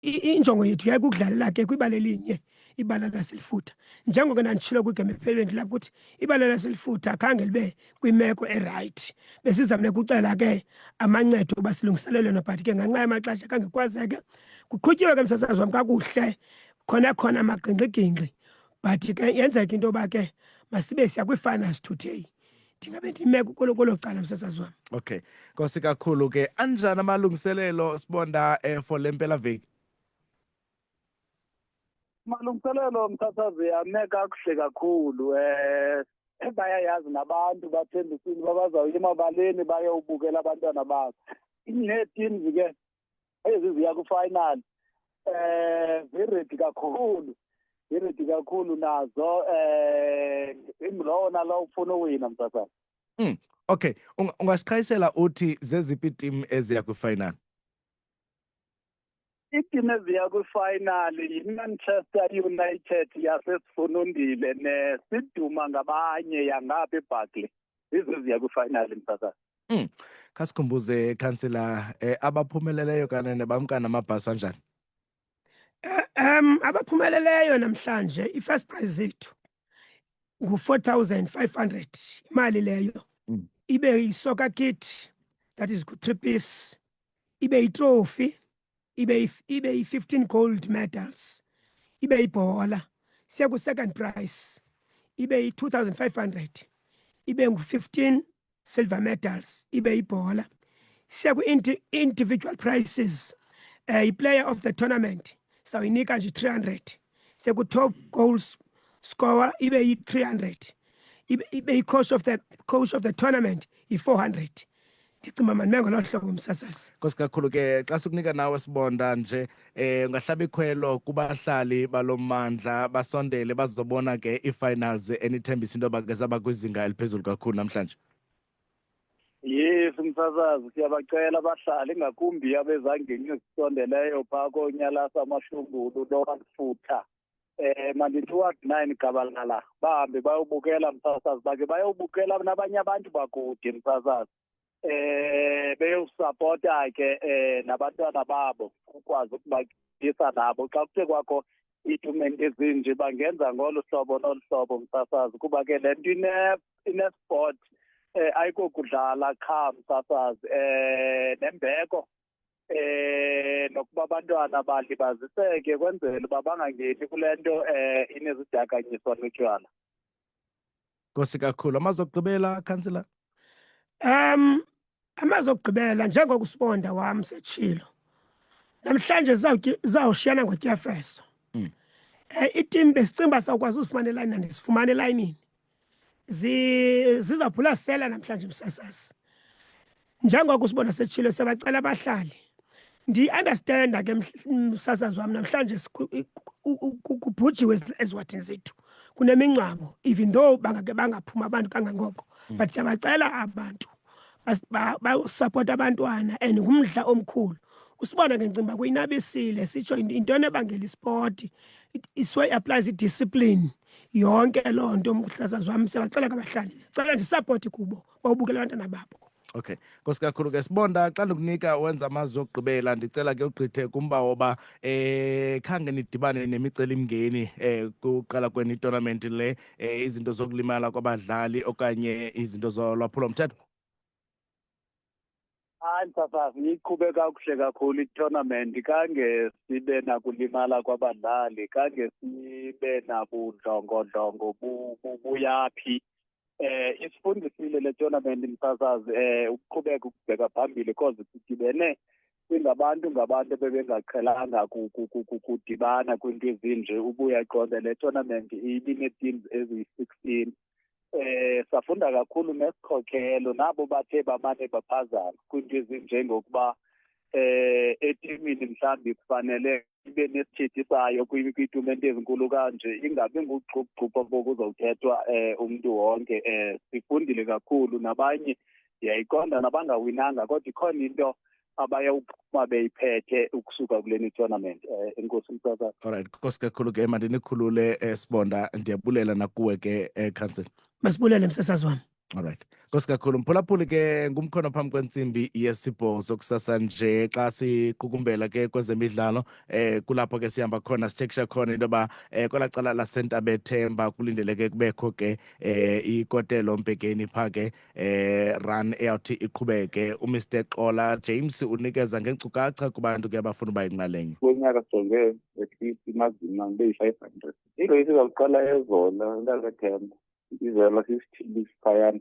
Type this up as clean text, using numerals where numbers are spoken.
Injongo yethu yayikukudlalela ke kwibala elinye, ibala laseLifutha. Njengoko ndanditshilo kwigama ephelweni lapho ukuthi ibala laseLifutha khange libe kwimeko erayithi. Besizamile kucela ke amancedo uba silungiselelwe no, but ke ngenxa yamaxesha khange kwazeke. Kuqhutyiwe ke, msasazi wam, kakuhle, khona khona amagingxigingxi, but ke yenzeka into yoba ke masibe siya kwii-finals today. Ndingabe ndime kwelo cala, msasazi wam. Okay, nkosi kakhulu ke. Anjani amalungiselelo, Sibonda, for le mpelaveki? Malungiselelo, msasazi, ame kakuhle kakhulu. Bayayazi nabantu, bathembisile uba bazawuya emabaleni bayowubukela abantwana babo. Nee-teams ke ezi ziya kwi-final zi-ready kakhulu, zi-ready kakhulu nazo. Ingulowo nalowo ufuna uwina, msasazi. Okay, ungasiqhayisela uthi zeziphi iiteam eziya kwi-final? Iiteam eziya kwi-final yiManchester United yaseSifunundile neSiduma ngabanye yangapha eBarkley, zizo eziya kwi-final, msasazi. Khasikhumbuze, khansila, abaphumeleleyo kanene bamka namabhaso anjani? Abaphumeleleyo namhlanje, i-first prize zethu ngu-4500, imali leyo ibe yi-soccer kit, that is ku-three piece, ibe yi-trophy, ibe yi-15 gold medals, ibe yibhola. Siya ku-second prize, ibe yi-2500, ibe ngu-15 silver medals, ibe yibhola. Siya ku-individual prizes, i-player of the tournament sawuyinika nje 300. Siya ku-top goals scorer, ibe yi-300, ibe yi-coach of the tournament yi-400. Ndicinga mandime ngolo hlobo, msasazi. Nkosi kakhulu ke. Xa sikunika nawe, Sibonda, nje ungahlaba ikhwelo kubahlali balommandla basondele bazobona ke ii-finals enithembisa into yoba ke zaba kwizinga eliphezulu kakhulu namhlanje. Yes, msasazi, siyabacela abahlali, ingakumbi abezangingqi ezisondeleyo phaa koonyalasa, amaHlungulu, Lower mandithi ward 9 gabalala, bahambe bayobukela, msasazi, bakhe bayobukela nabanye abantu bakude, msasazi, beyosapota ke nabantwana babo, ukwazi ukubatyisa nabo. Xa kuthe kwakho iitumente ezinje, bangenza ngolu hlobo nolu hlobo, msasazi, kuba ke le nto ine-sport, ayikokudlala qha, msasazi, nembeko, nokuba abantwana balibaziseke kwenzela uba bangangeni kule nto inezidakanyiswa notywala. Nkosi kakhulu. Amazwi okugqibela, khansila? Amazwi okugqibela, njengoko uSibonda wam setshilo, namhlanje zizawushiyana ngotyefeso. Iteam besicinga uba sawukwazi uzifumana elayinini, andizifumana elayinini. Zizawuphula sela namhlanje, msasazi. Njengoko usibona setshilo, siyabacela abahlali. Ndiyi-understanda ke, msasazi wam, namhlanje kubhujiwe eziwadini zethu, kunemingcwabo, even though bangake bangaphuma abantu kangangoko, but siyabacela abantu bayosapota abantwana and ngumdla omkhulu. Usibona ke, ndicinga uba kuyinabisile sitsho intoni ebangela ispoti, iswe applies i-discipline, yonke loo nto, msasazi wam. Siyabacela ke abahlali, cela nje isapoti kubo, bawubukela abantwana babo. Okay, nkosi kakhulu ke, Sibonda. Xa ndikunika wenza amazwi okugqibela, ndicela ke ugqithe kumba woba khange nidibane nemicelimngeni kuqala kwenu itournament le, izinto zokulimala kwabadlali okanye izinto zolwaphulomthetho? Hayi, msasazi, iqhube kakuhle kakhulu itournament. Kange sibe nakulimala kwabadlali, kange sibe nabudlongodlongo buyaphi. Isifundisile le tournament, msasazi, ukuqhubeka ukubheka phambili, cause sidibene singabantu ngabantu ebebengaqhelanga kudibana kwinto ezinje. Ubuyaqonda, le tournament ibinee-teams eziyi-16. Safunda kakhulu nesikhokhelo nabo bathe bamane baphazama kwinto ezinjengokuba etimini mhlawumbi kufanele ibe nesithethi sayo kwiitumente ezinkulu kanje, ingabi ngugxubugxubhu apho kuzawuthethwa umntu wonke. Sifundile kakhulu nabanye, ndiyayiqonda nabangawinanga, kodwa ikhona into abayawuphuma beyiphethe ukusuka kuleni tournament. Enkosi, msasazi. Alright, nkosi kakhulu ke. Mandinikhulule, Sibonda, ndiyabulela nakuwe ke, council. Masibulele, msasazi wam. Alright. Nkosi kakhulu mphulaphuli ke ngumkhono phambi kwentsimbi yesibhozo kusasa nje xa siqukumbela ke kwezemidlalo eh kulapho ke sihamba khona sitshekisha khona into yoba eh kwelaa cala laseNtabethemba kulindeleke kubekho ke eh ikotelo Mbhekeni pha ke eh run eyawuthi iqhubeke uMr Xola James unikeza ngeenkcukacha kubantu ke abafuna uba yinxalenye. Kulo nyaka sijonge at least imazima ibe yi-500. Ireyisi izawuqala eZola, Ntabethemba. Izola sisithili siphayana.